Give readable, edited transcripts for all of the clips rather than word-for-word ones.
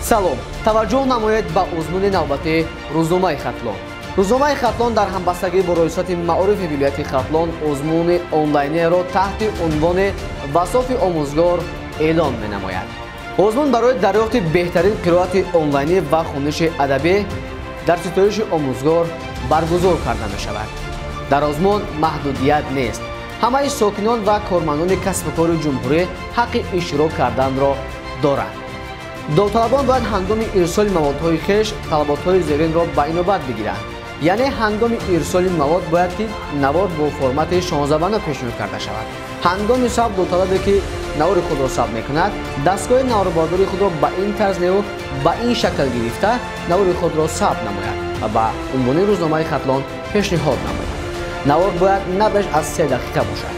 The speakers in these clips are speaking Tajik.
Салом, таваҷҷӯҳ намоед ба озмуни навбатии Рӯзномаи Хатлон. Рӯзномаи Хатлон дар ҳамбастагӣ бо Раёсати маорифи вилояти Хатлон озмуни онлайнеро таҳти унвони «Васофи омӯзгор» эълон менамояд. Озмун барои дарёфти беҳтарин қироати онлайнӣ ва хониши адабӣ дар ситоиши омӯзгор баргузор карда мешавад. Дар озмун маҳдудият нест. Ҳамаи сокинон ва кормандони касбу кори ҷумҳурӣ ҳаққи иштирок карданро доранд. Довталабон бояд ҳангоми ирсоли маводҳои хеш талаботҳои зеринро ба инобат бигиранд. Яъне ҳангоми ирсоли мавод бояд ки навор бо формати 16:9 пешниҳод карда шавад. Ҳангоми сабт довталабе ки навори худро сабт мекунад, дастгоҳи наворбардори худро ба ин тарз неу ба ин шакл гирифта навори худро сабт намояд ва ба унвони Рӯзномаи Хатлон пешниҳод намояд. Навор бояд на беш аз 3 дақиқа бошад.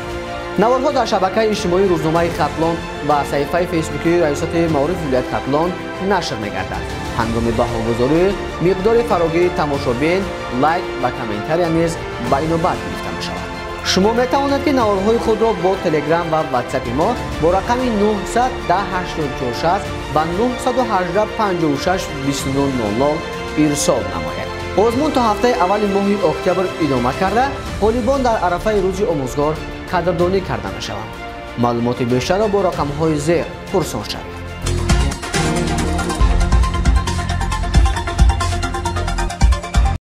Наворҳо дар шабакаи иҷтимоии Рӯзномаи Хатлон ва саҳифаи фейсбукии Раёсати маорифи вилояти Хатлон нашр мегардад. Ҳангоми баҳогузорӣ миқдори фарогири тамошобин, лайк ва комментария низ ба инобат гирифта мешавад. Шумо метавонед ки наворҳои худро бо Телеграм ва Ватсапи мо бо рақами 910 84 60 ва 918 56 29 00 ирсол намоед. Озмун то ҳафтаи аввали моҳи октябр идома карда, ғолибон дар арафаи Рӯзи омӯзгор қадрдонӣ карда мешаванд. Маълумоти бештарро бо рақамҳои зер пурсон шавед.